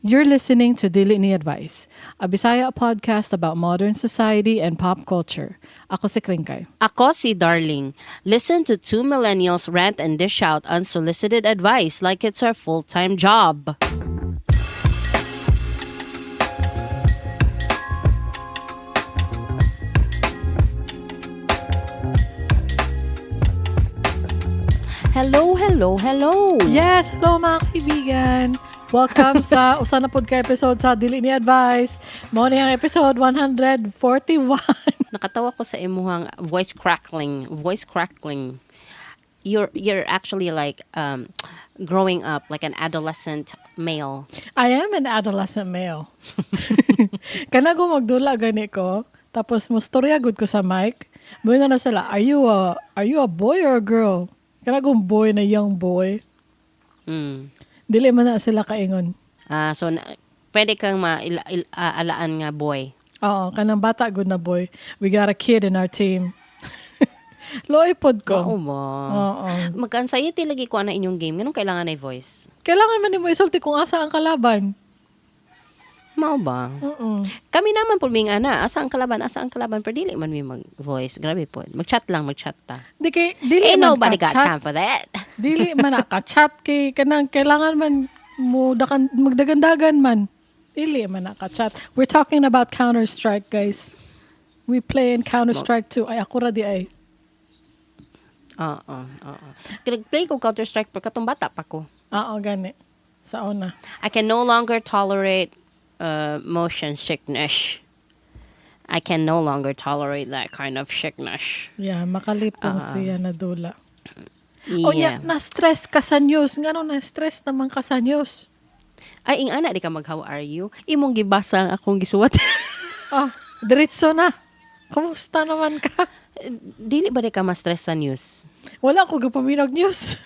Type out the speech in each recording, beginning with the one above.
You're listening to Dili Ni Advice, a Bisaya podcast about modern society and pop culture. Ako si Kringkay. Ako si Darling. Listen to two millennials rant and dish out unsolicited advice like it's our full-time job. Hello, hello, hello. Yes, hello mga kaibigan. Welcome sa usa na pod ka episode sa Dili Ni Advice. Mao ni ang episode 141. Nakatawa ko sa imuhang voice crackling, voice crackling. You're actually like growing up like an adolescent male. I am an adolescent male. Kana ko magdula gani ko, tapos mustorya gud ko sa mic. Moingon na sila, are you a boy or a girl? Kana kong boy na young boy. Dili man na sila kaingon. Ah, so pwede kang maalaan nga boy. Oo, kanang bata gud na boy. We got a kid in our team. Luoy pod ko. Oo ba? Oo. Mag-anxiety lagi ko ana inyong game. Nganong kailangan na voice? Kailangan man nimo isulti kung asa ang kalaban. Mao ba? Mm. Kami naman po ming ana, asa ang kalaban, asa ang kalaban, pero dili man mi mag-voice. Grabe po. Mag-chat lang, mag-chat ta. Di kay dili Ain't man nobody got ka-chat. time for that. Dili man na ka-chat kay kanang kailangan man mo dakan magdagandagan man. Dili man na ka-chat. We're talking about Counter Strike, guys. We play in Counter Strike 2. Ay, ako ra di ay. Oo, oo. Nag-play ko Counter-Strike pero katong bata pa ko. Oo, gani. Sa una. I can no longer tolerate motion sickness. I can no longer tolerate that kind of sickness. Yeah, makalipong siya na dula. O Yeah. nya, na-stress ka sa news. Ngano na-stress naman ka sa news? Ay, ing ana, di ka mag how are you? Imong gibasa ang akong gisuwat. Ah, diretso na. Kumusta naman ka? Dili ba di ka ma-stress sa news? Wala ko gapaminag news.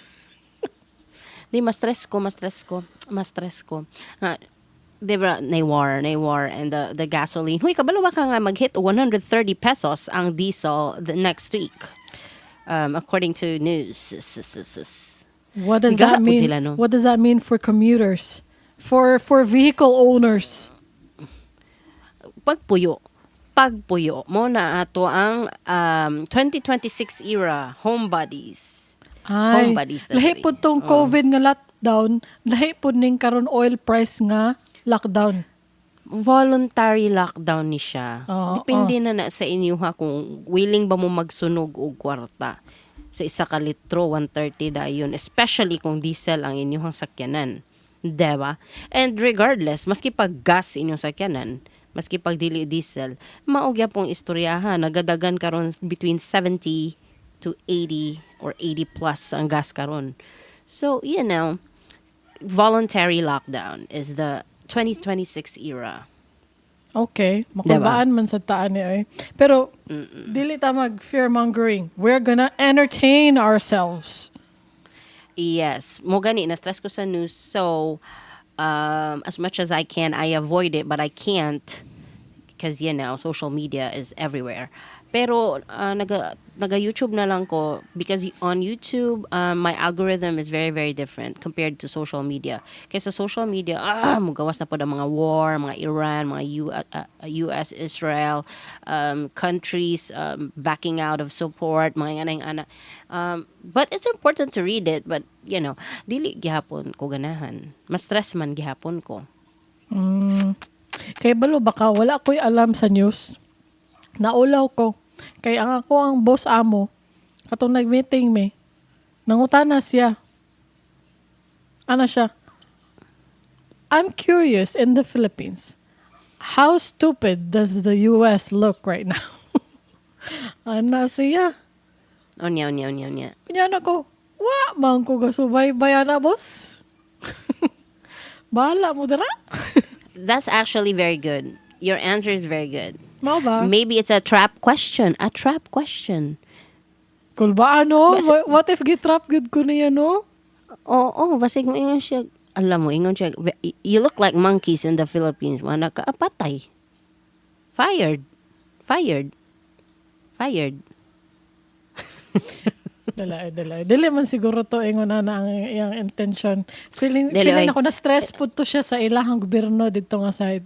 Di, ma-stress ko, ma-stress ko, ma-stress ko. Nga, di ba, na war, and the gasoline. Huy, kabalo ba ka nga mag-hit 130 pesos ang diesel the next week? According to news. What does Nigara that po mean? sila, no? What does that mean for commuters? For vehicle owners? Pagpuyo. Pagpuyo. Mo na ato ang 2026 era, homebodies. Ay, Homebodies na lahi diri. po tong COVID nga lockdown, lahi po ning karon oil price nga lockdown. Voluntary lockdown ni siya. Oo. Depende na na sa inyo ha kung willing ba mo magsunog og kwarta. Sa isa ka litro, 130 dayon. Especially kung diesel ang inyong sakyanan. Diba? And regardless, maski pag gas inyong sakyanan, maski pag dili diesel, mao gyapong istoryaha. Nagadagan karon between 70 to 80 or 80 plus ang gas karon. So, voluntary lockdown is the 2026 era. Okay, makulbaan man sa taan ni ay. Pero dili ta mag fear mongering. We're gonna entertain ourselves. Yes. Mo gani na stress ko sa news. So, as much as I can, I avoid it, but I can't because social media is everywhere. Pero naga YouTube na lang ko because on YouTube, my algorithm is very, very different compared to social media. Kaysa social media, mugawas na po ang mga war, mga Iran, mga US, Israel, countries backing out of support, mga ana ana. But it's important to read it, but dili gihapon ko ganahan. Mas stress man gihapon ko. Kay balo baka wala ko'y alam sa news. Naulaw ko. Kay ang ako ang boss amo, katong nag-meeting me, nangutana siya. Ana siya? "I'm curious, in the Philippines, how stupid does the US look right now?" Ana siya. Unya, unya, unya, unya. Kunya na ko, wa man ko gasubaybay ana, boss. Bahala mo dira. That's actually very good. Your answer is very good. Mao ba? Maybe it's a trap question. A trap question. Kulbaan, no? What if gitrap gud ko niya, no? Oo, oh, basig mo ingon siya. Alam mo, ingon siya, "You look like monkeys in the Philippines." Wala ka, ah, patay. Fired. Fired. Fired. Dala, dala. Dili man siguro to ingon na ang iyang intention. Feeling Dili, feeling oy. ako na stress pud to siya sa ilahang gobyerno dito nga side.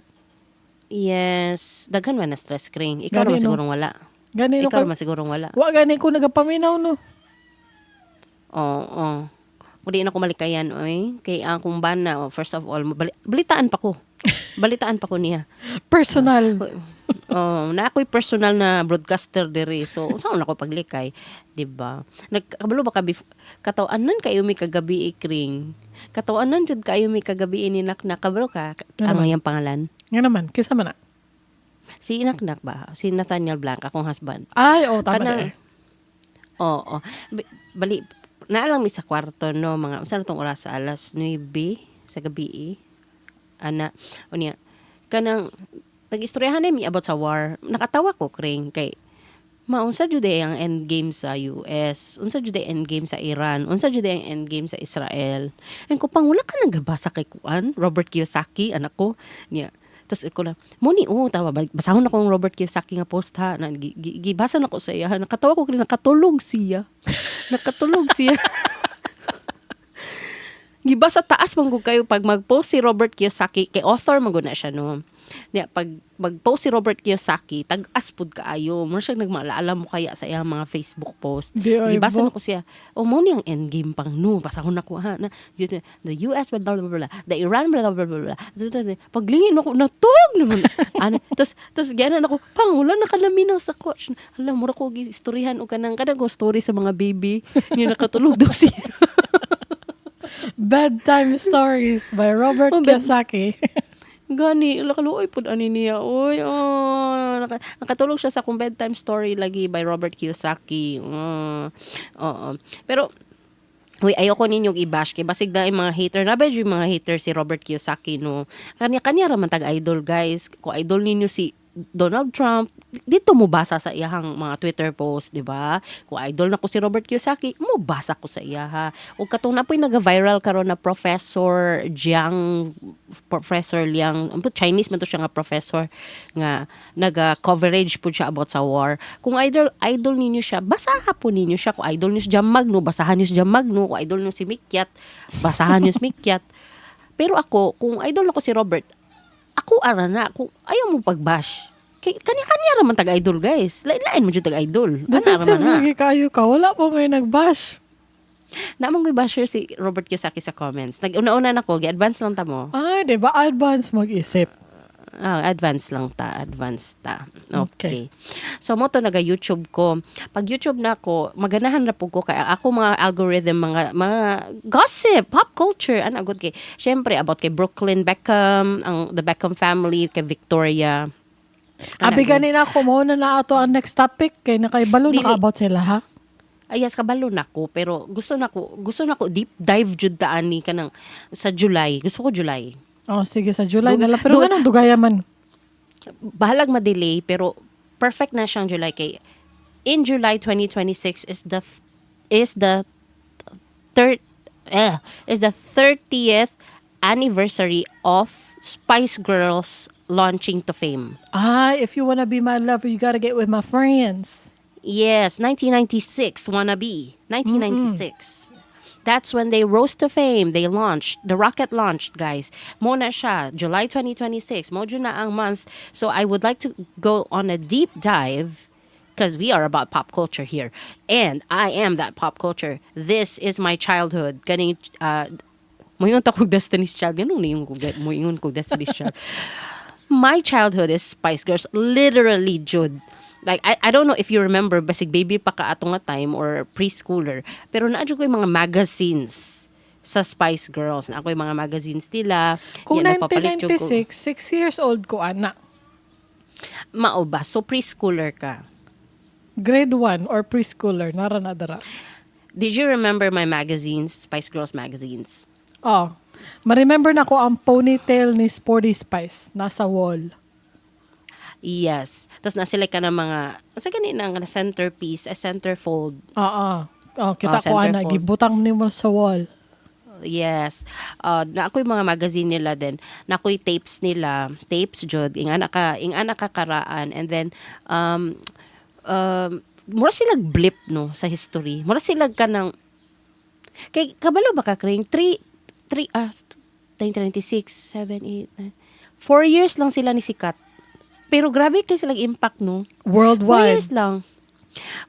Yes, daghan man na stress, Kring. Ikaw Gani, naman no? sigurong wala. Gani no Ikaw kay naman sigurong wala. wa gani ko nagapaminaw, no. Oo. Kung di na ko malikayan, oy. Kay ang akong bana, oh, first of all, balitaan pa ko. Balitaan pa ko niya. Personal. Oh, na ako'y personal na broadcaster diri. So, saan ako paglikay, 'di ba? Nagkabalo ba ka kataw-anan kayo mi kagabi, Kring. Kataw-anan jud kayo mi kagabi ni Naknak. Kabalo ka Ano ang man? iyang pangalan? Nga naman, kisa man na. Si Naknak ba? Si Nathaniel Blanc, akong husband. Ay, oh, tama Kanang na eh. Oo. Bali, naalang mi sa kwarto, no, mga, saan tong oras, sa alas 9 sa gabi eh. Ana, unya, kanang, nag-istoryahan na mi about sa war. Nakatawa ko, Kring, kay, maunsa jud eh ang endgame sa US, unsa jud eh endgame sa Iran, unsa jud eh ang endgame sa Israel. And ko pang wala ka nang gabasa kay kuan, Robert Kiyosaki, anak ko. Niya. Tapos ko lang, mo ni oh, tawa, basahon ako ang Robert Kiyosaki nga post ha. Na, gibasa na ko sa iya. Nakatawa ko, kay nakatulog siya. Nakatulog siya. Gibasa taas man gud kayo pag mag-post si Robert Kiyosaki, kay author man gud na siya, no. Niya pag mag-post si Robert Kiyosaki, tag-as pud kaayo. Mo siya nagmaalaala mo kaya sa iyang mga Facebook post. Di ay Gibasa ba? na ko siya. Oh, mo ni ang endgame pang no. Basahon na ko ha. Na, yun, the US blah blah blah blah. The Iran blah blah blah blah. Paglingin ako natug naman. Ano, tas ganan ako pang wala na kalaminaw sa couch. Hala, mura ko istoryahan og kanang ko story sa mga baby. Niya nakatulog daw siya. Bedtime Stories by Robert Oh, Kiyosaki. Gani, nakaluoy pud ani niya. Oy, oh, nakatulog siya sa akong bedtime story lagi by Robert Kiyosaki. Oh, oo. Pero uy, ayoko ninyong i-bash kay basig na yung mga hater na ba yung mga hater si Robert Kiyosaki, no. Kanya-kanya ra man tag idol, guys. Kung idol ninyo si Donald Trump, dito mo basa sa iyahang mga Twitter post, di ba? Kung idol na ko si Robert Kiyosaki, mo basa ko sa iyaha. Ug katong na po'y naga-viral karon na Professor Jiang, Professor Liang, ang Chinese man to siya nga professor nga naga-coverage po siya about sa war. Kung idol idol ninyo siya, basaha po ninyo siya. Kung idol niyo si Jam Magno, basahan niyo si Jam Magno. Kung idol niyo si Mikyat, basahan niyo si Mikyat. Pero ako, kung idol ako si Robert, ako ara na, kung ayaw mo pag-bash. Kay kanya-kanya raman tag-idol, guys. Lain-lain mo jud tag-idol. Ana Defensive raman na. lagi kayo ka. Wala pa may nag-bash. Naamong ko'y basher si Robert Kiyosaki sa comments. Nag-una-una na ko, gi-advance lang ta mo. Ay, di ba? Advance mag-isip. Ah, advance lang ta, advance ta. Okay. Okay. So mo to naga-YouTube ko. Pag YouTube na ako, maganahan ra pud ko kay ako mga algorithm, mga gossip, pop culture, ana gud kay syempre about kay Brooklyn Beckham, ang the Beckham family, kay Victoria. Ana Abi gud. gani na ako, mao na na ato ang next topic kay nakaibalo Dili. na ka about sila ha. Ay, yes, kabalo na ko, pero gusto na ko deep dive jud ta ani kanang sa July. Gusto ko July. Oh, sige, sa July na lang. Pero ganun dugaya man. Bahalag ma-delay pero perfect na siyang July kay in July 2026 is the third eh, is the 30th anniversary of Spice Girls launching to fame. Ah, "If you wanna be my lover, you gotta get with my friends." Yes, 1996, Wannabe. 1996. That's when they rose to fame. They launched. The rocket launched, guys. Mo na siya, July 2026. Mo jud na ang month. So I would like to go on a deep dive because we are about pop culture here. And I am that pop culture. This is my childhood. Kaning moingon ta kog Destiny's Child. Ganun na yung moingon kog Destiny's Child. My childhood is Spice Girls. Literally, jud. Like, I don't know if you remember, basig baby pa ka ato nga time or preschooler. Pero naa jud ko yung mga magazines sa Spice Girls. Na ako yung mga magazines nila. Kung Yan, nagpapalit jud ko. 1996, 6 years old ko, ana. Mao ba? So, preschooler ka. Grade 1 or preschooler, nara na dara. Did you remember my magazines? Spice Girls magazines? Oh. Ma-remember na ko ang ponytail ni Sporty Spice nasa wall. Yes. Tapos nasa sila ka ng mga, sa gani na nga centerpiece, a centerfold. Oo. Oh, kita Oh, ko ana, centerfold. gibutang nimo sa wall. Yes. Na ako'y mga magazine nila din. Na ako'y tapes nila. Tapes jud. Ingana ka karaan. And then, Mura sila blip, no, sa history. Mura sila kanang kay kabalo ba ka, Kring? 3 3 1996, 7, 8, 9. 4 years lang sila ni sikat. Pero grabe kay sila impact, no? 4 Worldwide. Years lang.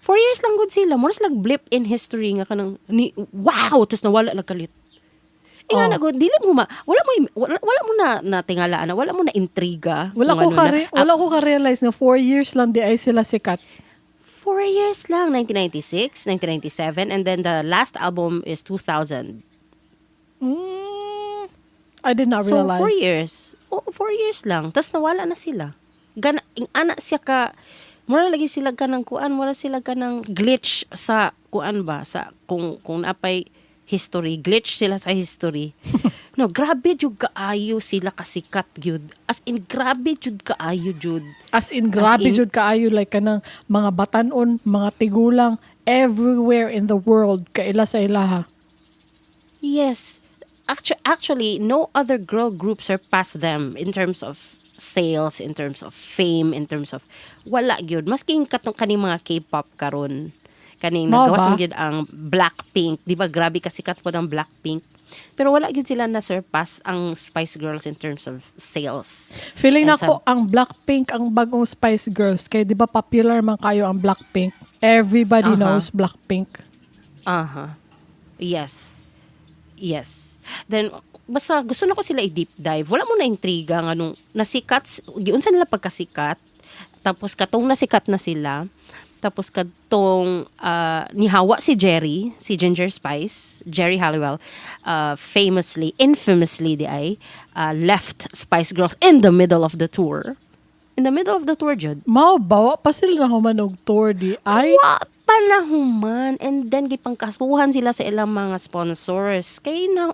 4 years lang gud sila. Mura sila blip in history nga kanang ni wow, tas nawala lang kalit. Inga Oh. na gud, dili mo ma wala mo na natingalaan na wala mo na intriga Wala kung ko ano ka na. Wala ko ka-realize na 4 years lang di ay sila sikat. 4 years lang, 1996, 1997, and then the last album is 2000. I did not So, realize. 4 years. Oh, 4 years lang. Tapos nawala na sila. Gana, ing ana siya ka, mura lagi sila ka ng kuan, mura sila ka ng glitch sa kuan ba, sa kung napay history, glitch sila sa history. No, grabe jud kaayo sila kasikat gyud. As in, grabe jud kaayo jud. As in, grabe As in- jud kaayo, like kanang mga batanon, mga tigulang, everywhere in the world kaila sa ilaha. Yes. Actually, no other girl group surpassed them in terms of sales, in terms of fame, in terms of wala gyud. Maski katong kaning mga K-pop karon. Kaning Mao nagawas ba? man gyud ang Blackpink, di ba grabe kasikat pod ang Blackpink. Pero wala gyud sila na surpass ang Spice Girls in terms of sales. Feeling And nako ang Blackpink ang bagong Spice Girls kay di ba popular man kayo ang Blackpink. Everybody knows Blackpink. Yes. Then, basta gusto na ko sila i-deep dive. Wala mo na intriga nga nung nasikat, giunsa nila pagkasikat, tapos katong nasikat na sila, tapos katong nihawa si Geri, si Ginger Spice, Geri Halliwell, famously, infamously di ay, left Spice Girls in the middle of the tour. In the middle of the tour, jud. Mao ba, wa pa sila na human og tour di ay? Wa pa na human. And then, gipangkasuhan sila sa ilang mga sponsors. Kay na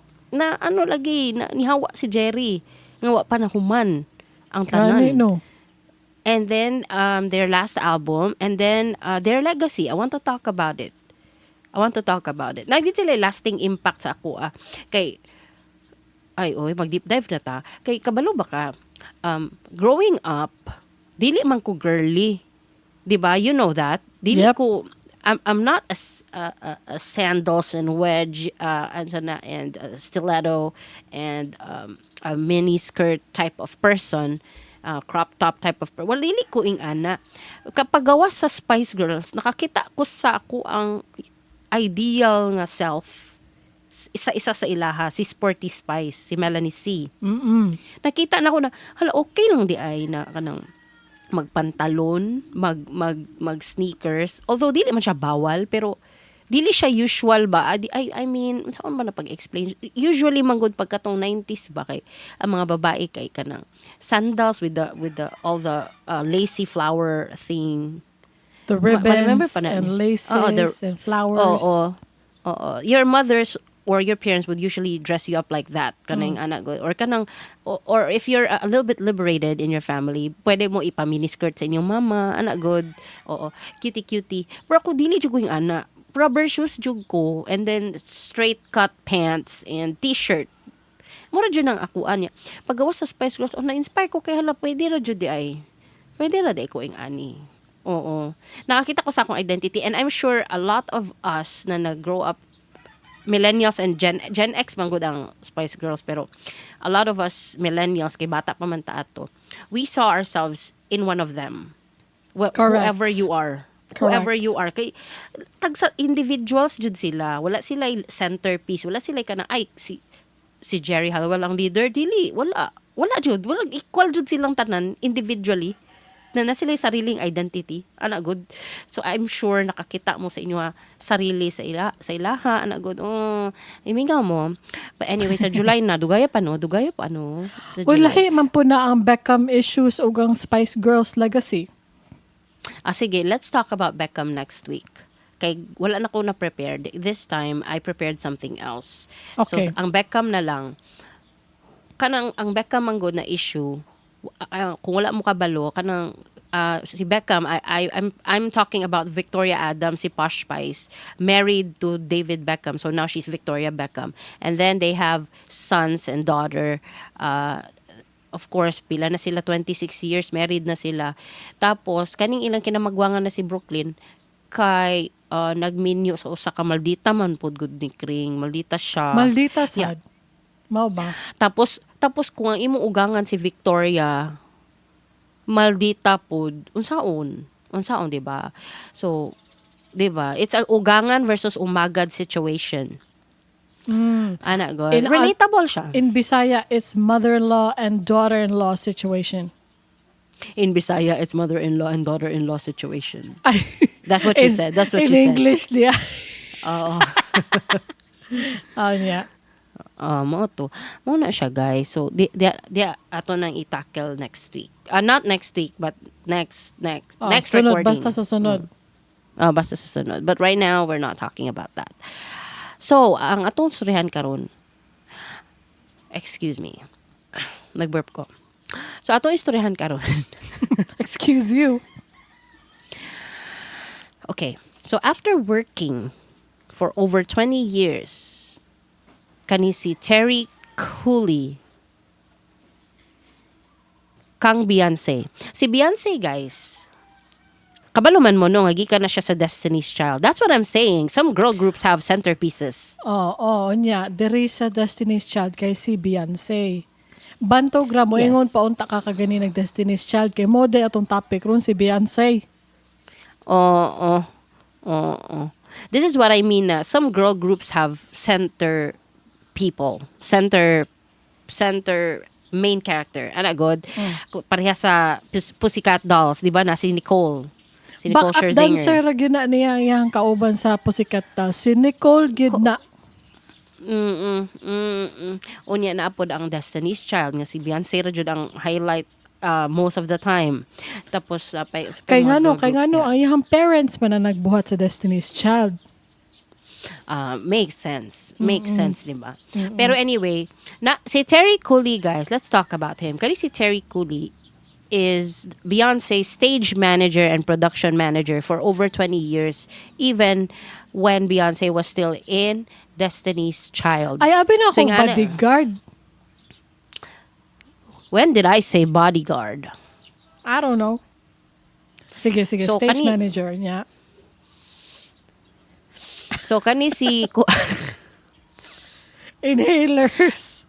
ano lagi, na, nihawa si Geri. Nga wa pa na human ang Gani tanan. No. And then, their last album, and then, their legacy. I want to talk about it. I want to talk about it. Nagdi sila lasting impact sa ako, ah. Kay, ay, oy, mag-deep dive na ta. Kay, kabalo ba ka, growing up, dili man ko girly. 'Di ba? You know that. Dili ko, I'm not a sandals and wedge and sana and stiletto and a mini skirt type of person, crop top type of person. Well, dili ko ing ana. Kapag gawas sa Spice Girls, nakakita ko sa ako ang ideal nga self isa-isa sa ilaha, si Sporty Spice, si Melanie C. Nakita na ko na, hala, okay lang di ay na kanang magpantalon, mag sneakers. Although dili man siya bawal, pero dili siya usual ba? Ah, I mean, saan ba na pag-explain? Usually man gud pagkatong 90s ba kay ang mga babae kay kanang sandals with the all the lacy flower thing. The Ma-remember ribbons pa na and ni? Laces Oo, and flowers. Oo. Your mothers or your parents would usually dress you up like that, kanang anak ko or kanang or if you're a little bit liberated in your family, pwede mo ipa mini skirt sa inyong mama, anak good. Oo, cutie cutie. Pero ako, dili jud ko yung ana. Rubber shoes jud ko and then straight cut pants and T-shirt. Mura jud ang akuan niya. Pagawas sa Spice Girls, oh, na-inspire ko kay hala, pwede ra jud di ay. Pwede ra di ko ing ani. Oo. Nakakita ko sa akong identity and I'm sure a lot of us na nag-grow up millennials and Gen X man gud ang Spice Girls, pero a lot of us millennials, kay bata pa man ta ato, we saw ourselves in one of them. Well, Correct. whoever you are. Whoever Correct. you are kay tag sa individuals jud sila. Wala sila centerpiece, wala sila kanang ay si Geri Halliwell ang leader, dili, wala. Wala jud, wala, equal jud silang tanan individually na na sila sariling identity, ana good. So I'm sure nakakita mo sa inyo sarili sa ilaha, ana good. Oh, imingaw mo. But anyway, sa July na, dugaya pa, no, dugaya pa, ano, sa Uy, July. lahi man po na ang Beckham issues ug ang Spice Girls legacy. Ah, sige, let's talk about Beckham next week. Kay wala na ko na prepared. This time, I prepared something else. So, ang Beckham na lang. Kanang, ang Beckham man gud na issue, kung wala mo kabalo, kanang, si Beckham, I'm talking about Victoria Adams, si Posh Spice, married to David Beckham. So now she's Victoria Beckham. And then they have sons and daughter. Of course, pila na sila, 26 years, married na sila. Tapos, kaning ilang kinamagwangan na si Brooklyn, Kay nagminyo sa usa ka maldita man pod gud ni Kring. Maldita siya. Maldita sad. Mao ba? Tapos kung ang imong ugangan si Victoria, maldita pod, unsaon? Unsaon, di ba? So, di ba? It's a ugangan versus umagad situation. Ana god. Relatable siya. In Bisaya, it's mother-in-law and daughter-in-law situation. In Bisaya, it's mother-in-law and daughter-in-law situation. Ay, That's what you said. That's what in you said. English, diya. Oo. Oh, yeah. Ah, mao to. Mao na siya, guys. So, di ato nang i-tackle next week. Ah, not next week, but next next Oh, next sunod, recording. Basta sa sunod. Ah, basta sa sunod. But right now, we're not talking about that. So, ang atong surihan karon. Excuse me. Nag-burp ko. So, atong istoryahan karon. Excuse you. Okay. So, after working for over 20 years, kani si Terry Cooley kang Beyonce. Si Beyonce, guys, kabalo man mo no, nga gikan na siya sa Destiny's Child. That's what I'm saying. Some girl groups have centerpieces. Oh, nya, diri sa Destiny's Child kay si Beyonce. Bantog ra mo ingon paunta ka kagani nag Destiny's Child kay mo day atong topic ron si Beyonce. Oo. This is what I mean na some girl groups have center people, center main character. Ana god. Pareha sa Pussycat Dolls, di ba? Na si Nicole. Si Nicole Backup Scherzinger. Dancer ra gyud na niya iyang kauban sa Pussycat Dolls. Si Nicole gyud na. Unya na pod ang Destiny's Child nga si Beyonce ra jud ang highlight most of the time. Tapos pa, sa Kay mga ngano, girl kay groups ngano niya. ang iyang parents man na nagbuhat sa Destiny's Child. Makes sense. Makes sense, di ba? Pero anyway, na si Terry Cooley, guys, let's talk about him. Kani si Terry Cooley is Beyonce's stage manager and production manager for over 20 years, even when Beyonce was still in Destiny's Child. Ay, abi na So, akong nga na- bodyguard. When did I say bodyguard? I don't know. Sige, sige. So, stage manager niya. So kani si Inhalers.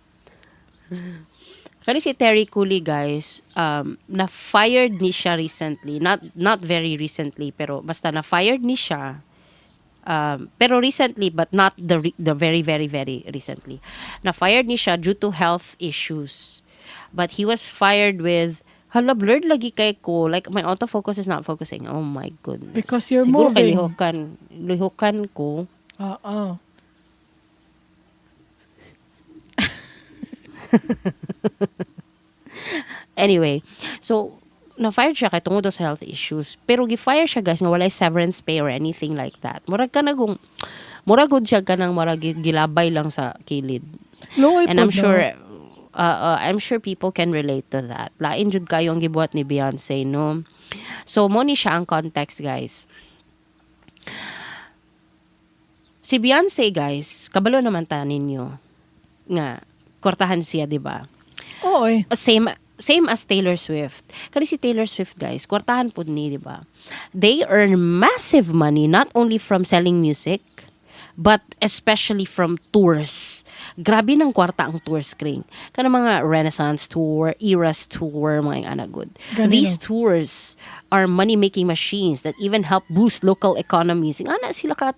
Kani si Terry Cooley, guys, na fired ni siya recently. Not very recently, pero basta na fired ni siya. Pero recently, but not the very very very recently. Na fired ni siya due to health issues. But he was fired with, hala, blurred lagi kay ko. Like, my autofocus is not focusing. Oh my goodness. Because you're Siguro kay moving. lihukan ko. Oo. Anyway, so na-fired siya kay tungod daw sa health issues. Pero gi-fire siya, guys, nga walay severance pay or anything like that. Murag ka nagong murag gud siya kanang murag gilabay lang sa kilid. Luoy And I'm pod, no? sure I'm sure people can relate to that. Lain jud kayo ang gibuhat ni Beyonce, no? So mo ni siya ang context, guys. Si Beyonce, guys, kabalo naman ta ninyo nga kwartahan siya, di ba? Oo eh. Same same as Taylor Swift. Kani si Taylor Swift, guys, kwartahan pud ni, di ba? They earn massive money not only from selling music, but especially from tours. Grabe ng kwarta ang tours, Kring. Kana mga Renaissance tour, Eras tour, mga ana good. Ganino. These tours are money-making machines that even help boost local economies. Ana sila ka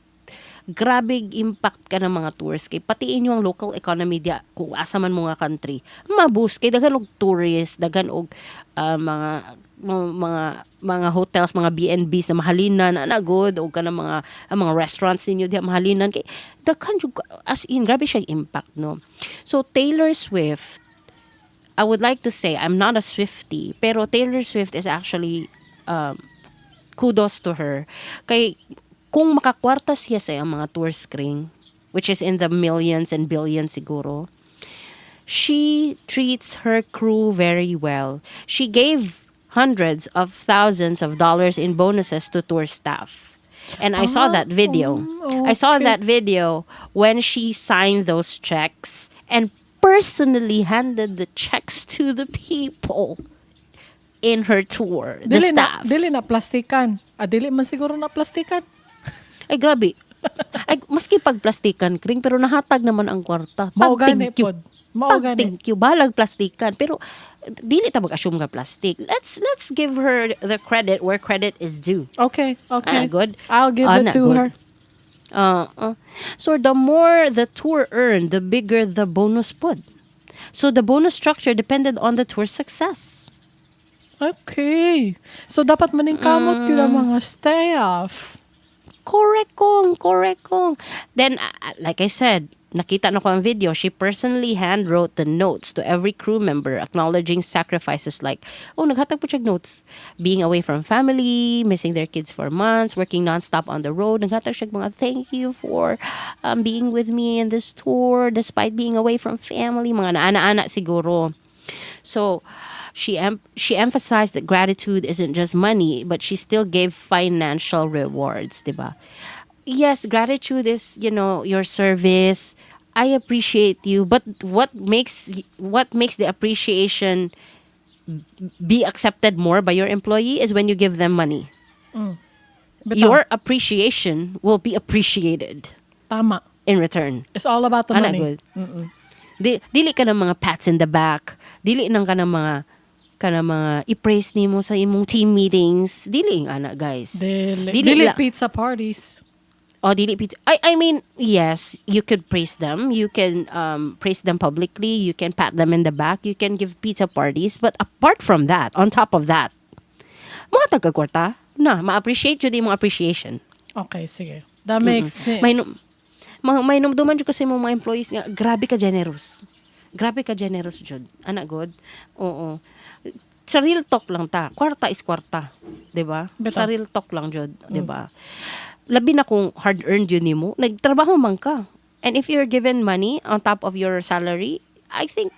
grabe impact ka ng mga tours kay pati inyo ang local economy diya kung asa man mo nga country ma-boost kay daghan og tourists, daghan og mga hotels, mga B&Bs na mahalinan ana good, og kanang mga ang mga restaurants ninyo diya mahalinan kay daghan jud as in grabe siya impact, no? So Taylor Swift, I would like to say I'm not a Swiftie, pero Taylor Swift is actually kudos to her kay kung makakwarta siya sa iyang mga tour screen, which is in the millions and billions siguro, she treats her crew very well. She gave hundreds of thousands of dollars in bonuses to tour staff. And I saw that video. I saw that video when she signed those checks and personally handed the checks to the people in her tour, the Dili na, staff. dili na plastikan. Ah, dili man siguro na plastikan. Ay, grabe. Ay, maski pag plastikan, Kring, pero nahatag naman ang kwarta. Mao Pag gani thank you. pod. Mao Pag gani. thank you, balag plastikan. Pero dili ta mag-assume nga plastic. Let's give her the credit where credit is due. Okay. Ah, good. I'll give Ah, it na, to good. her. So the more the tour earned, the bigger the bonus pud. So the bonus structure depended on the tour's success. Okay. So dapat maningkamot gyud ang mga staff. Correct kong, correct kong. Then, like I said, nakita na ko ang video, she personally handwrote the notes to every crew member acknowledging sacrifices like, oh, naghatag po siya notes. Being away from family, missing their kids for months, working nonstop on the road. Naghatag siya mga thank you for being with me in this tour despite being away from family. Mga naana-ana siguro. So she emphasized that gratitude isn't just money, but she still gave financial rewards, diba? Yes, gratitude is your service. I appreciate you, but what makes the appreciation be accepted more by your employee is when you give them money. Bitaw. Your appreciation will be appreciated Tama. In return. It's all about the Ana money. good. Dili ka ng mga pats in the back. Dili nang ka ng mga i-praise nimo sa imong team meetings. Dili ang ana, guys. Dili, Dili dili pizza parties. Oh, dili pizza. I mean, yes, you could praise them. You can praise them publicly. You can pat them in the back. You can give pizza parties. But apart from that, on top of that, mga taga-kwarta, na, ma-appreciate jud imong appreciation. Okay, sige. That makes sense. May numduman jud kasi mo mga employees nga grabe ka generous. Grabe ka generous jud. Ana god. Oo. Sa real talk lang ta. Kwarta is kwarta, 'di ba? Bitaw. Sa real talk lang jud, 'di ba? Labi na kung hard earned yun nimo, nagtrabaho man ka. And if you're given money on top of your salary, I think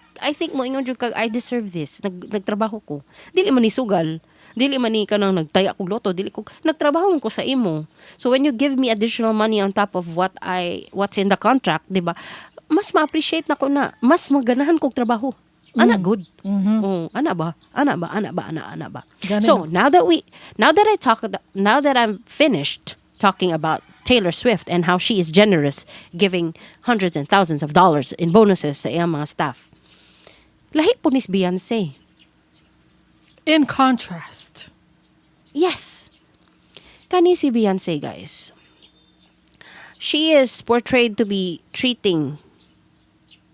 mo ingon jud kag, "I deserve this. Nagtrabaho ko. Dili man ni sugal. Dili man ni kanang nagtaya kog lotto, dili ko nagtrabaho man ko sa imo. So when you give me additional money on top of what's in the contract, 'di ba? Mas ma-appreciate na ko na, mas maganahan kog trabaho. Ana good. Oh, ana ba? Ana ba? Ana ba? Ana ana ba? Gani. So, now that I talk now that I'm finished talking about Taylor Swift and how she is generous, giving hundreds and thousands of dollars in bonuses sa iyang mga staff. Lahi po ni Beyonce. In contrast. Yes. Kani si Beyonce, guys. She is portrayed to be treating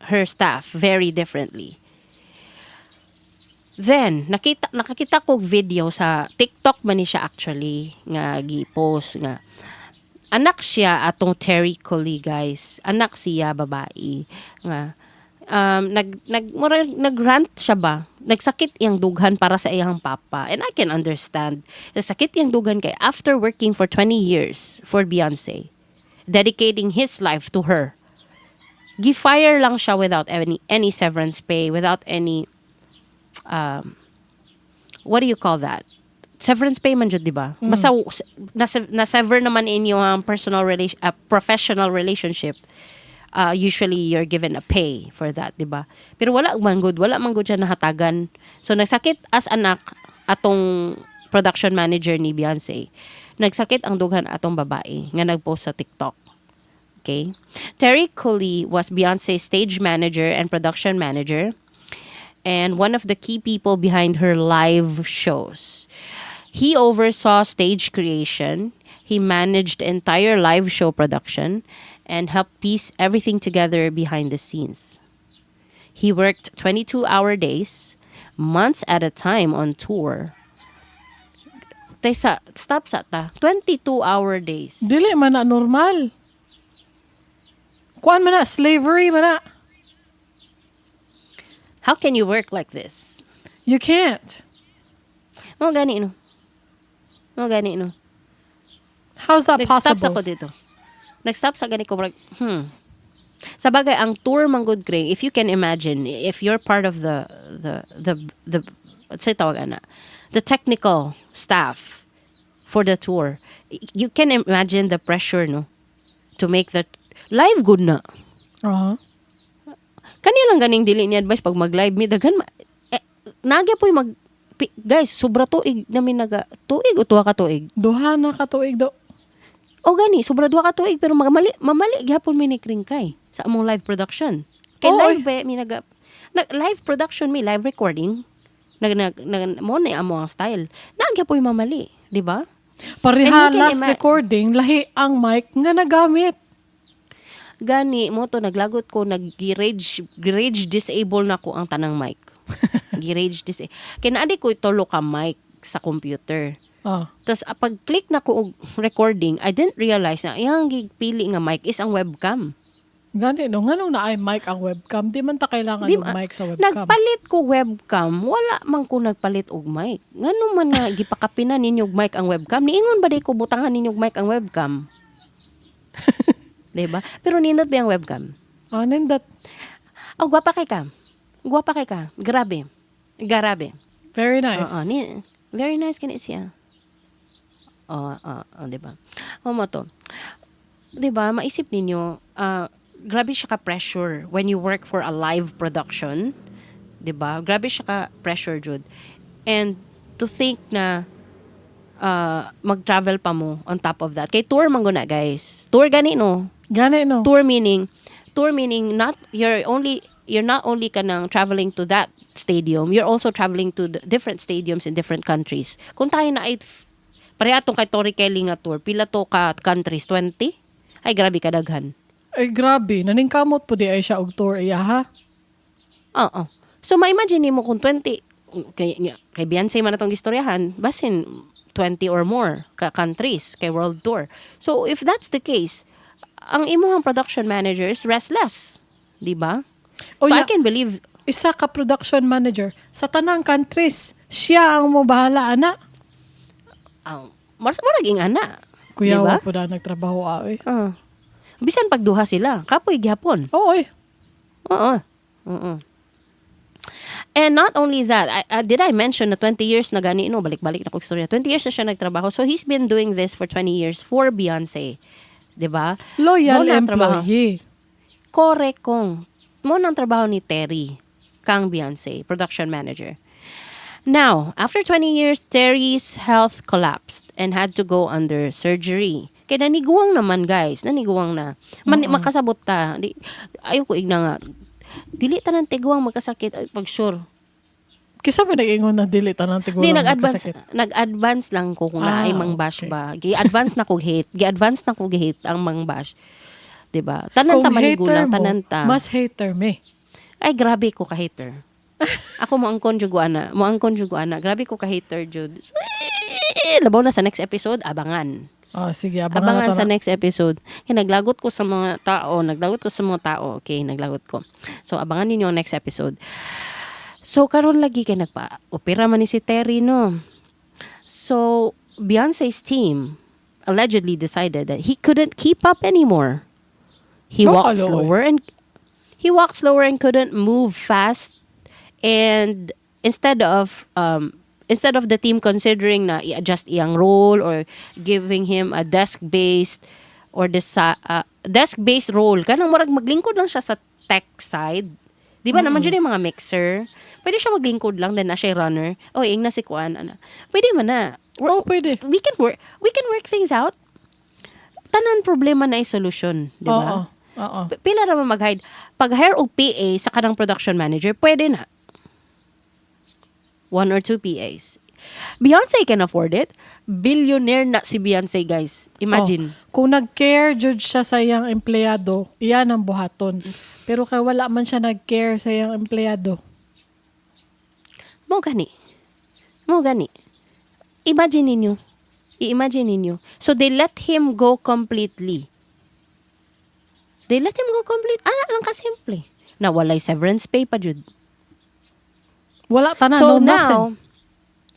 her staff very differently. Then, nakakita ko video sa TikTok man ni siya actually nga gi-post nga anak siya atong Terry Cooley, guys. Anak siya babae nga nag nag mura, nag-rant siya ba? Nagsakit iyang dughan para sa iyang papa. And I can understand. Nasakit iyang dughan kay after working for 20 years for Beyonce, dedicating his life to her, gi-fire lang siya without any severance pay, without any what do you call that? Severance pay man jud, di ba? Basta na sever naman inyo ang personal relation professional relationship. Usually you're given a pay for that, di ba? Pero wala man good siya nahatagan. So nagsakit as anak atong production manager ni Beyonce. Nagsakit ang dughan atong babae nga nagpost sa TikTok. Okay? Terry Cooley was Beyonce's stage manager and production manager and one of the key people behind her live shows. He oversaw stage creation, he managed entire live show production, and helped piece everything together behind the scenes. He worked 22-hour days, months at a time on tour. Tesa, stop sa ta. 22-hour days. Dili man na normal. Kuan man na, slavery man na. How can you work like this? You can't. Mao gani no. Mao gani no. How's that Nag-stop sa possible? ko dito. Nag-stop sa gani ko like, Sa bagay ang tour man gud, Gray, if you can imagine, if you're part of the what's it tawag ana? The technical staff for the tour. You can imagine the pressure, no, to make that live good na. Kani lang ganing dili ni advice pag mag-live mi daghan eh, nagya po'y mag guys, sobra tuig namin naga tuig o tuwa ka tuig. Duha na ka tuig do. O gani, sobra 2 ka tuig, pero mamali mamali gihapon mi ni Kringkay sa among live production. Kay Oo, live ba mi nag live production mi, live recording. Nag mo na amo ang style. Naa gyapoy mamali, di ba? Pareha And you can last recording, lahi ang mic nga nagamit. Gani mo to naglagot ko, nag-rage rage disable na ko ang tanang mic. Gi-rage disable. Kay naa di ko tulo ka mic sa computer. Tapos pag click na ko og recording, I didn't realize na iyang gipili nga mic is ang webcam. Gani no, nganong naay mic ang webcam? Di man ta kailangan Di og mic sa webcam. Nagpalit ko webcam, wala man ko nagpalit og mic. Ngano man nga gipakapinan ninyo og mic ang webcam? Niingon ba di ko butangan ninyo og mic ang webcam? Diba? Pero nindot ba ang webcam? Ah, nindot. Oh, gwapa kay ka. Gwapa kay ka. Grabe. Grabe. Very nice. Oo, ni, very nice kani siya. Oo, di ba? O mo to. Di ba, maisip ninyo, grabe siya ka pressure when you work for a live production. Di ba? Grabe siya ka pressure, jud. And to think na mag-travel pa mo on top of that. Kay tour man guna, guys. Tour gani, no? Gani no. Tour meaning not you're not only kanang traveling to that stadium, you're also traveling to the different stadiums in different countries. Kung tayo na ay pareha tong kay Tori Kelly nga tour, pila to ka countries? 20? Ay, grabe kadaghan. Ay grabe, naningkamot po di ay siya og tour iya ha. Oo. So ma-imagine nimo kung 20 kay Beyonce man atong istoryahan, basin 20 or more ka countries kay world tour. So if that's the case, ang imuhang production manager is restless, di ba? O So I ya, can believe isa ka production manager sa tanang countries, siya ang mobahala ana. Ang uh, naging ana. Kuya Diba? wa po na nagtrabaho ay. Ah. Bisan pagduha sila, kapoy gihapon. Oo eh. Oo. Oo. And not only that, did I mention na 20 years na gani, no, balik-balik na ko istorya. 20 years na siya nagtrabaho. So he's been doing this for 20 years for Beyonce. 'Di ba? Loyal Mo na ang trabaho. Employee. Correct kong. Mo nang trabaho ni Terry, kang Beyonce, production manager. Now, after 20 years, Terry's health collapsed and had to go under surgery. Kaya naniguwang naman, guys. Naniguwang na. Man, makasabot ta. Di, ayaw ko igna nga. Dili tanan tiguang magkasakit. Ay, pag sure. Kisa ba nag-ingon na dili tanan Di, tigulang nag-advance, magkasakit? nag-advance lang ko kung naay mang bash ba. Gi-advance na ko hate. Gi-advance na ko hate ang mang bash. 'Di ba? Tanan Kung ta hater manigulang, mo, tanan ta. mas hater me. Ay, grabe ko ka-hater. Ako mo ang jud ana. Mo ang jud ana. Grabe ko ka-hater, jud. Labaw na sa next episode, abangan. Oh, sige, abangan, Abangan na to sa na. next episode. Kaya naglagot ko sa mga tao, naglagot ko sa mga tao. Okay, naglagot ko. So, abangan ninyo ang next episode. So, karon lagi kay nagpa-opera man ni si Terry, no? So, Beyonce's team allegedly decided that he couldn't keep up anymore. He walked Bakalo, eh. slower and couldn't move fast, and instead of the team considering na i-adjust iyang role or giving him a desk-based or desk-based role, kanang murag maglingkod lang siya sa tech side. Di ba naman dyan yung mga mixer? Pwede siya maglingkod lang, then na siya runner. O, ing na si Kuan. Ano. Pwede man na. Oh, pwede. We can work things out. Tanan problema na solusyon, di ba? Oo. Oo. Pila ra man mag-hire. Pag-hire og PA sa kanang production manager, pwede na. One or two PAs. Beyonce can afford it. Billionaire na si Beyonce, guys. Imagine. Oh, kung nag-care jud siya sa iyang empleyado, iyan ang buhaton. Pero kay wala man siya nag-care sa iyang empleyado. Mo gani. Mo gani. Imagine ninyo. I-imagine ninyo. So they let him go completely. They let him go complete. Ana lang ka simple. Na walay severance pay pa jud. Wala tanan, So no nothing. now,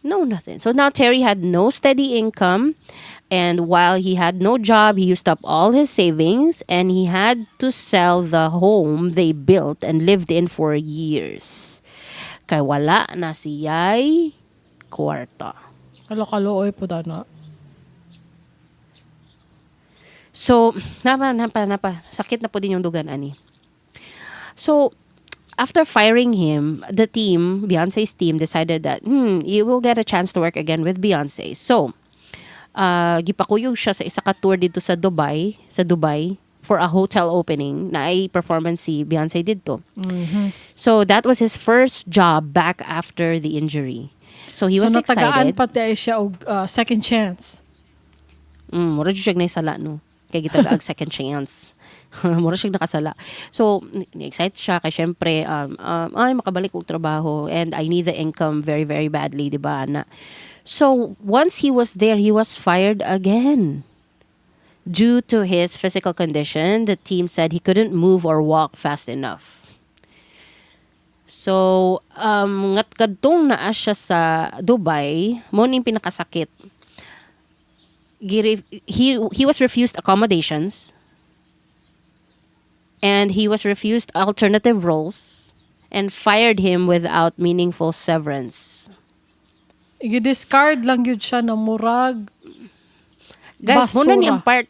no nothing. So now Terry had no steady income, and while he had no job, he used up all his savings and he had to sell the home they built and lived in for years. Kay wala na siya'y kwarta. Hala, kaluoy po na. So, napa, napa, napa, sakit na po din yung dugan, ani. So, after firing him, the team, Beyonce's team, decided that, you will get a chance to work again with Beyonce. So, Gipakuyog siya sa isa ka tour dito sa Dubai for a hotel opening na ay performance si Beyonce didto. So that was his first job back after the injury. So he So was natagaan excited. pati ay siya og second chance. Mura jud siya sala, no. Kay gitagaag second chance. Mura siya nakasala. So, ni-excite siya kay syempre ay, makabalik og trabaho and I need the income very, very badly, di ba? Na. So, once he was there, he was fired again. Due to his physical condition, the team said he couldn't move or walk fast enough. So, ngat kadtong naa siya sa Dubai, mo ning pinakasakit. He was refused accommodations and he was refused alternative roles and fired him without meaningful severance. I-discard lang yun siya na murag Guys, mao na ni basura. Ang part.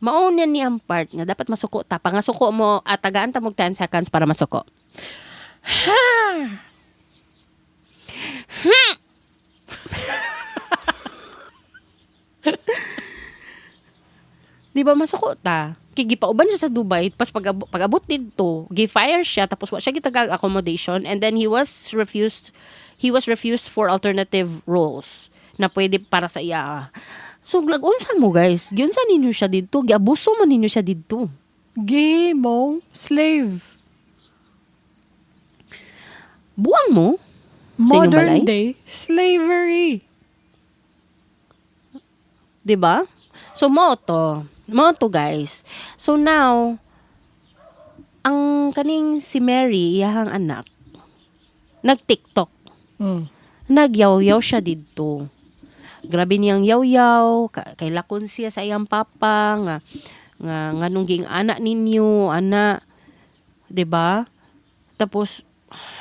Mao na ni ang part nga dapat masuko ta. Pangasuko mo at tagaan ta mo 10 seconds para masuko. Di ba masuko ta? Kay gipauban siya sa Dubai, pas pag-abot didto, gi-fire siya, tapos wa siya gitagag accommodation, and then he was refused for alternative roles na pwede para sa iya. So, lag-unsa mo, guys? Giunsa ninyo siya didto? Giabuso man ninyo siya didto. Gihimong slave. Buang mo? Sa inyong Modern balay? day slavery. 'Di ba? So mo to. Mo to, guys. So now ang kaning si Mary, iyahang anak, nag-TikTok. Nagyaw-yaw siya didto. Grabe niyang yaw-yaw, kay lakon siya sa iyang papa nga nganong ging anak ninyo, ana, 'di ba? Tapos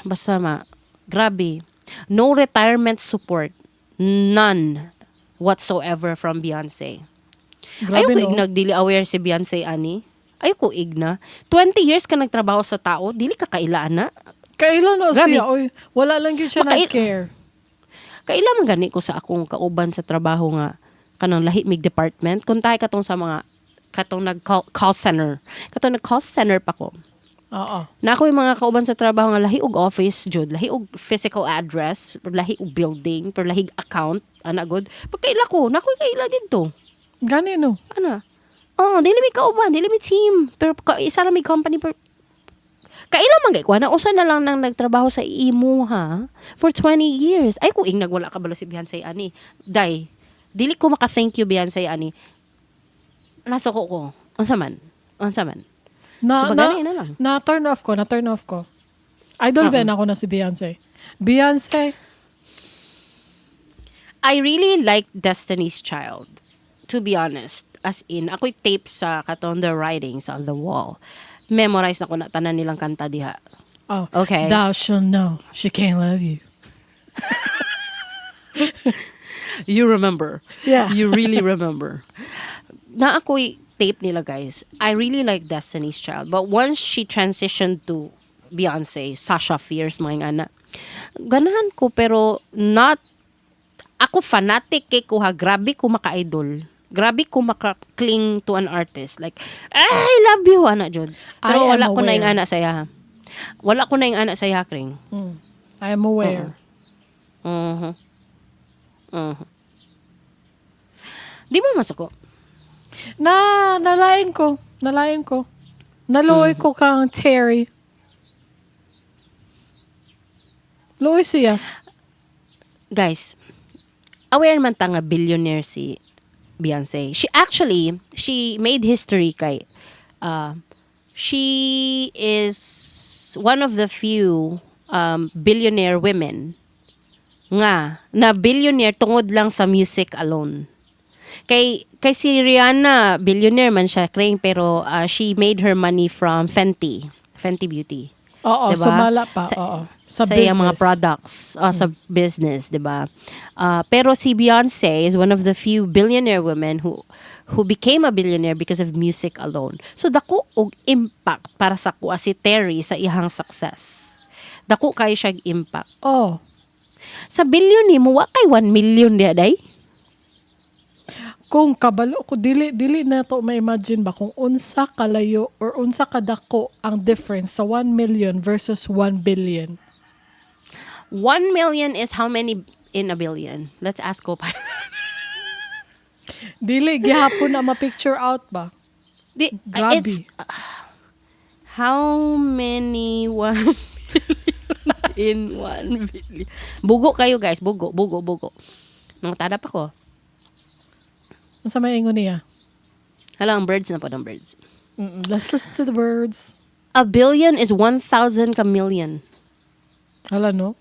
basta ma grabe. No retirement support. None whatsoever from Beyonce. Grabe, Ayaw ko no? ignag dili aware si Beyonce ani. Ayaw ko igna. 20 years ka nagtrabaho sa tao, dili ka kaila ana. Kaila no Grabe. siya. Oy, wala lang yun siya nag-care. Kaila man gani ko sa akong kauban sa trabaho nga kanang lahi mig department kung tayo katong sa mga katong nag call, call center. Katong nag call center pa ko. Na ako yung mga kauban sa trabaho nga lahi og office jud, lahi og physical address, lahi og building, pero lahi og account, ana god. Pagkaila ko, na ako'y kaila didto. Gani no. Ana. Oh, dili mi kauban, dili mi team. Pero isa ra mi company, pero kaila man gay ko na usa na lang nang nagtrabaho sa imo ha for 20 years. Ay ko ingnag wala ka balo si Beyonce ani. Day, dili ko maka thank you, Beyonce, ani. Nasuko ko. Unsa man? Unsa man? Na, So, na, bagani na lang. Na turn off ko, na turn off ko. Idol ba ako na si Beyonce? Beyonce, I really like Destiny's Child. To be honest. As in, ako'y tape sa katong The Writings on the Wall. Memorize na ko na tanan nilang kanta diha. Oh, Okay. "Thou shall know she can't love you." You remember. Yeah. You really remember. Na ako'y tape nila, guys. I really like Destiny's Child. But once she transitioned to Beyonce, Sasha Fierce, mga ana, ganahan ko pero not ako fanatic kay ko ha. Grabe ko maka-idol. Grabe ko maka-cling to an artist. Like, "I love you," ana jud. Pero I am wala ko na aware. yung ana sa iya. Wala ko na yung ana sa iya, Kring. I am aware. Di mo masuko? Na, nalain ko. Nalain ko. Naluoy ko kang Terry. Luoy siya. Guys, aware man ta nga billionaire si Beyonce. She actually, she made history kay she is one of the few billionaire women nga na billionaire tungod lang sa music alone. Kay si Rihanna, billionaire man siya, Kring, pero she made her money from Fenty, Fenty Beauty. Oo, Diba? Sumala pa. Oo. Sa Sa iyang mga business. Products, sa business, 'di ba? Pero si Beyonce is one of the few billionaire women who became a billionaire because of music alone. So dako og impact para sa kuha si Terry sa iyang success. Dako kay siya impact. Oh. Sa billion ni mo, wa kay 1 million diha day. Kung kabalo ko, dili dili na to ma-imagine ba kung unsa kalayo or unsa kadako ang difference sa 1 million versus 1 billion. 1 million is how many in a billion? Let's ask Copilot. Dili gihapon na ma-picture out ba? Di, Grabe. it's how many 1 million in 1 billion? Bugo kayo, guys. Bugo, bugo, bugo. Nangutana pa ko. Unsa may ingon niya? Hala, ang birds na po ng birds. Let's listen to the birds. A billion is 1,000 ka million. Hala, no?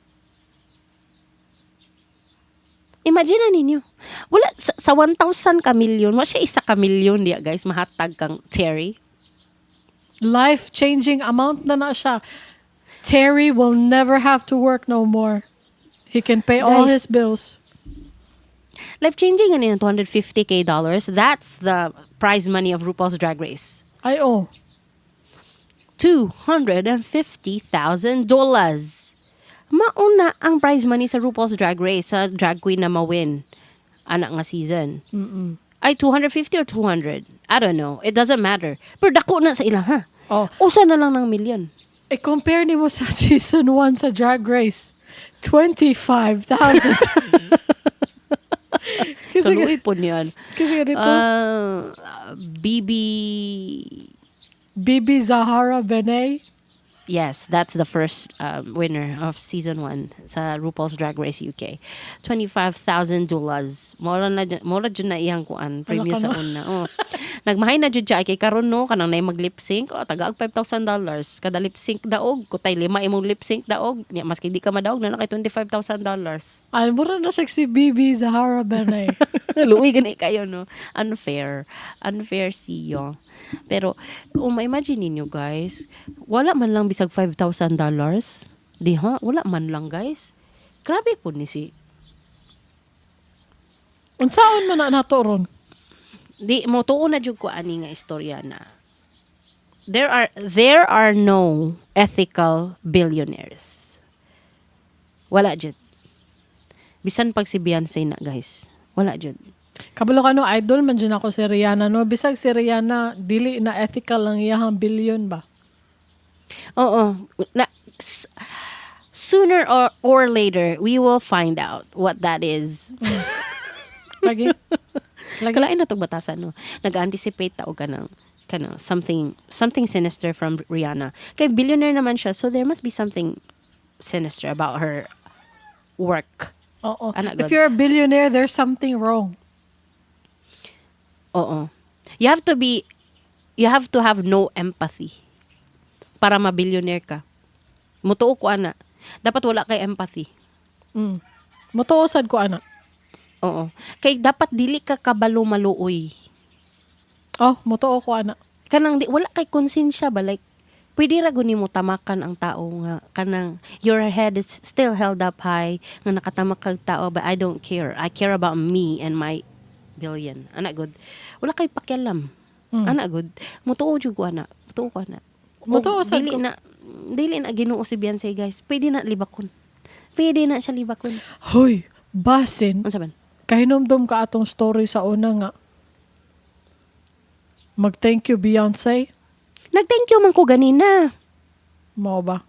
Imagine na ninyo. Wala, sa 1,000 ka million, wala siya isa ka million diya, guys. Mahatag kang Terry. Life-changing amount na na siya. Terry will never have to work no more. He can pay all Guys. His bills. Life-changing ano yun, $250K dollars. That's the prize money of RuPaul's Drag Race. Ay, oh. $250,000. Mauna ang prize money sa RuPaul's Drag Race sa drag queen na mawin anak nga season. Ay, 250 or 200? I don't know. It doesn't matter. Pero dako na sa ila, ha? Oh. Usa na lang ng million. I-compare nimo sa season 1 sa Drag Race. 25,000. Kasi, Kaluoy po niyan. Kasi ganito, BB. BeBe Zahara Benet. Yes, that's the first winner of season 1 sa RuPaul's Drag Race UK. $25,000. Mora jud na iyang kuan premyo Wala ka sa no? una. Oh. Nagmahay na jud siya kay karon, no, kanang nay mag lip sync, oh, tagaag $5,000 kada lip sync daog, kutay lima imong lip sync daog, nya maski di ka madaog na na kay $25,000. Ay, mura na siya si BeBe Zahara Benet. Luoy gani kayo, no? Unfair. Unfair siyo. Pero, oh, ma-imagine ninyo, guys, wala man lang bisag $5,000. Di ha? Wala man lang, guys. Grabe po ni si. Unsaon man na nato ron? Di, mo tuo na jud ko ani nga istorya na. There are no ethical billionaires. Wala jud. Bisan pag si Beyonce na, guys. Wala jud. Kabalo ka, no, idol man jud ako si Rihanna, no? Bisag si Rihanna, dili na ethical ang iyahang billion ba? Oo. Na, sooner or later, we will find out what that is. Lagi. Lagi. Kalain na tong batasan, no? Nag-anticipate ta og kanang something something sinister from Rihanna. Kay billionaire naman siya, so there must be something sinister about her work. Oo. Ana, If God. you're a billionaire, there's something wrong. Oo. You have to have no empathy para ma-billionaire ka. Mutuo ko ana. Dapat wala kay empathy. Mutuo sad ko ana. Oo. Kay dapat dili ka kabalo maluoy. Oh, mutuo ko ana. Kanang di, wala kay konsensya ba, like pwede ra guni mo tamakan ang tao nga kanang your head is still held up high nga nakatamak kag tao, but I don't care. I care about me and my billion. Ana gud. Wala kay pakialam. Ana gud. Mutuo jud ko ana. Mutuo ko ana. Mutuo Og sad dili ko. na dili na Ginoo si Beyonce, guys. Pwede na libakon. Pwede na siya libakon. Hoy, basin Unsa man? Kahinumdum ka atong story sa una nga mag thank you, Beyonce? Nag-thank you man ko ganina. Mao ba?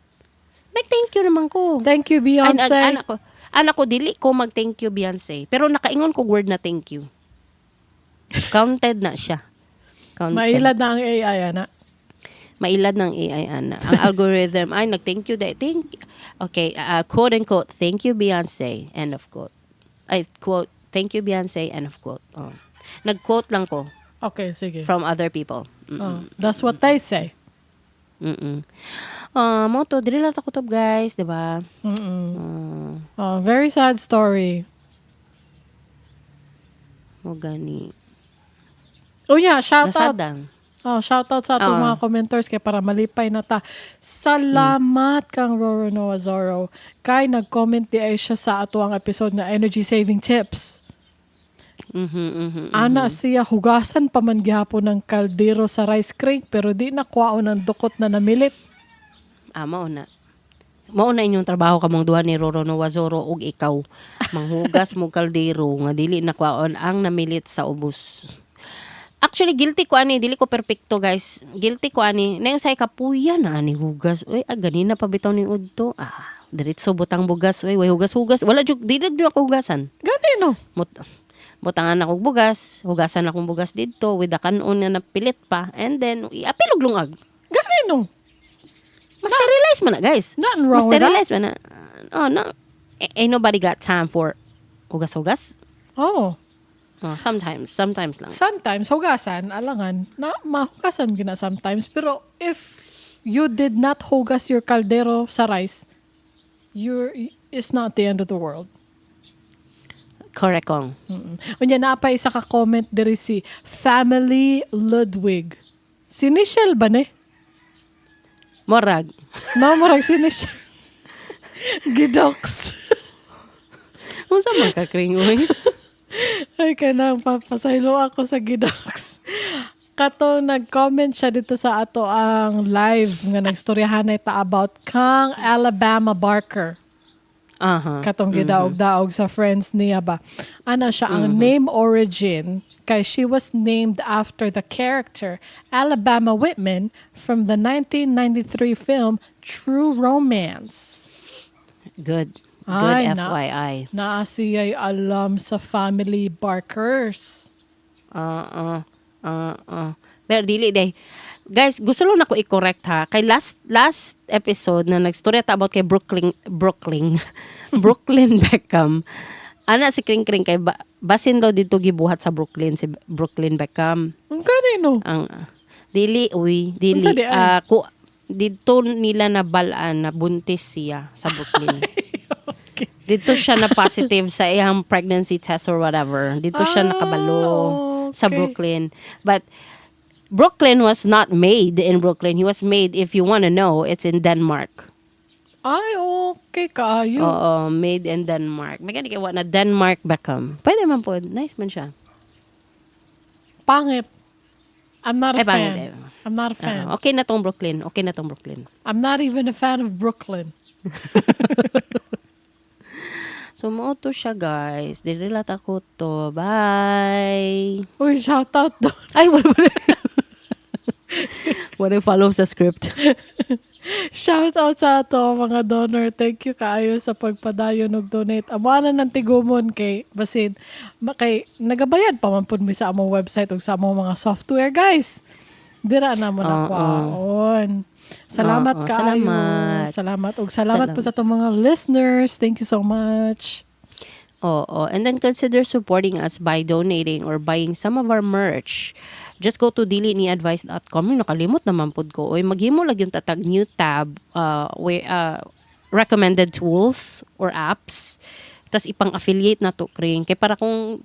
Nag-thank you naman ko. Thank you, Beyonce. Anak ko, dili ko mag-thank you, Beyonce. Pero nakaingon ko word na thank you. Counted na siya. Counted. Mailad na ang AI ana. Mailad ng AI, ana. Ang algorithm, ay, nag-thank you. Thank, okay, quote unquote, "Thank you, Beyonce." End of quote. Ay, quote, "Thank you, Beyonce." End of quote. Oh. Nag-quote lang ko Okay, sige. from other people. Oh, that's what they say. Mo to, dili lang ta kutob, guys, di ba? Oh, very sad story. Mo gani. Oh yeah, shout out. Nasadang. Oh, shout out sa atong Oo. mga commenters kay para malipay na ta. Salamat kang Roro Noah Zorro. Kay nag-comment di ay siya sa ato ang episode na energy saving tips. Ana siya, hugasan pa man gihapon ng kaldero sa rice crank pero di na kwaon ang dukot na namilit. Mao na. Mao na inyong trabaho kamong duha ni Roro Noah Zoro ug ikaw. Manghugas mo kaldero nga dili na kwaon ang namilit sa ubos. Actually, guilty ko ani, dili ko perpekto, guys. Guilty ko ani. Nayon say kapuya na ani hugas. Uy, ah, ganina pa bitaw ni udto. Ah, diretso butang bugas. Uy, way hugas-hugas. Wala jud, dili jud ako hugasan. Gani no. Butangan akong bugas, hugasan akong bugas didto with the kanon nga napilit pa and then iapil og lungag. Gani no. Ma-sterilize man na, guys. Nothing wrong with that. Ma-sterilize man na. Oh, no. Ain't nobody got time for hugas-hugas. Oh. Oh, sometimes, sometimes lang. Sometimes, hugasan, alangan, na mahugasan gina sometimes. Pero if you did not hugas your kaldero sa rice, it's not the end of the world. Correct kong. Unya naa pa isa ka comment diri si Family Ludwig. Si Nichelle ba ni? Morag. No, murag si Nichelle. Gidox. Unsa man ka kring uy? Ay, kanang papasaylo ako sa Gidox. Kato nag-comment siya dito sa ato ang live nga nagstoryahan ta about kang Alabama Barker. Katong gidaog-daog sa friends niya ba. Ana siya ang name origin kay she was named after the character Alabama Whitman from the 1993 film True Romance. Good. Good. Ay, FYI. Naa siya'y alam sa family Barkers. Oo. Oo. Pero dili day. Guys, gusto lang nako i-correct ha. Kay last last episode na nagstorya ta about kay Brooklyn Brooklyn Brooklyn Beckham. Ana si Kring Kring kay basin daw dito gibuhat sa Brooklyn si Brooklyn Beckham. Ang kanino? Ang dili uy, dili. Unsa di ay? Ah, ku dito nila nabalaan na buntis siya sa Brooklyn. Dito siya na positive sa iyang pregnancy test or whatever. Dito siya nakabalo sa Brooklyn. But Brooklyn was not made in Brooklyn. He was made, if you wanna know, it's in Denmark. Ay, okay kaayo. Oo, made in Denmark. May gani kay wa na Denmark Beckham. Pwede man po. Nice man siya. Pangit. I'm not a Ay, pangit fan. eh. I'm not a fan. Okay na tong Brooklyn. Okay na tong Brooklyn. I'm not even a fan of Brooklyn. So, mao to siya, guys. Dili lang ako to. Bye! Uy, shout out doon. Ay, wala wala. Wala follow sa script. Shout out sa ato mga donor. Thank you kaayo sa pagpadayon og donate. Amo na ng tigumon kay basin kay nagabayad pa man pud mi sa among website ug sa among mga software, guys. Dira na mo na kwaon. Salamat kaayo. Salamat. Salamat ug salamat po Salamat. sa atong mga listeners. Thank you so much. Oo. And then consider supporting us by donating or buying some of our merch. Just go to diliniadvice.com. Yung nakalimot naman pud ko. Oy, maghimo lang yung tatag new tab where, recommended tools or apps. Tas ipang-affiliate na to, Kring. Kay para kung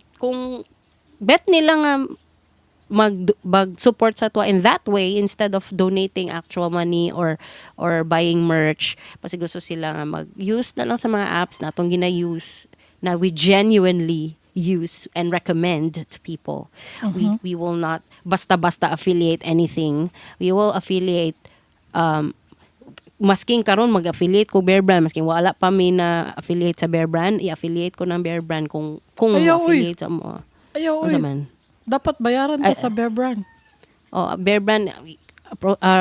bet nila nga mag support sa ato in that way instead of donating actual money or buying merch kasi gusto sila nga mag-use na lang sa mga apps na atong gina-use na we genuinely use and recommend to people. We will not basta-basta affiliate anything. We will affiliate masking karon mag-affiliate ko Bear Brand, masking wala pa mi na affiliate sa Bear Brand, i-affiliate ko ng Bear Brand kung Ayaw, uy. affiliate sa mo. Ayaw, Unsa uy. man? Dapat bayaran to Ay, sa Bear Brand. Oh, Bear Brand,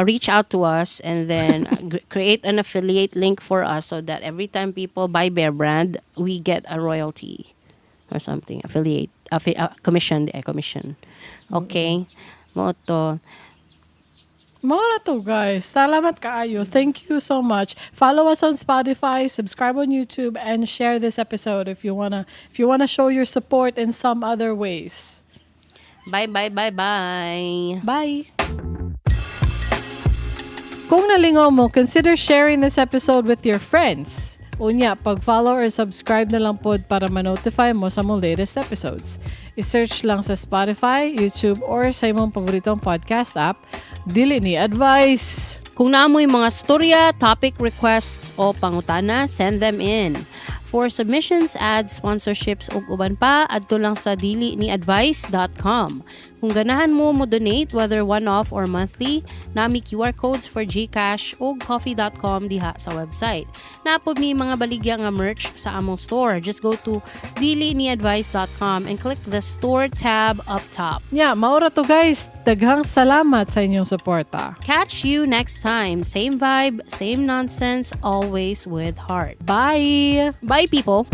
reach out to us and then create an affiliate link for us so that every time people buy Bear Brand, we get a royalty or something. Affiliate, commission, commission. Okay? Mao to. Mao na to, guys. Salamat kaayo. Thank you so much. Follow us on Spotify, subscribe on YouTube, and share this episode if you wanna show your support in some other ways. Bye, bye, bye, bye. Bye. Kung nalingaw mo, consider sharing this episode with your friends. Unya, pag-follow or subscribe na lang pod para ma-notify mo sa mong latest episodes. I-search lang sa Spotify, YouTube, or sa imong paboritong podcast app, Dili Ni Advice. Kung naa moy mga storya, topic requests o pangutana, send them in. For submissions, ads, sponsorships ug uban pa, adto lang sa diliniadvice.com. Kung ganahan mo mo donate, whether one-off or monthly, naa mi QR codes for GCash o ko-fi.com diha sa website. Naa pod mi mga baligya nga merch sa among store. Just go to diliniadvice.com and click the store tab up top. Nya, mao ra to, guys. Daghang salamat sa inyong suporta. Catch you next time. Same vibe, same nonsense, always with heart. Bye! Bye, people!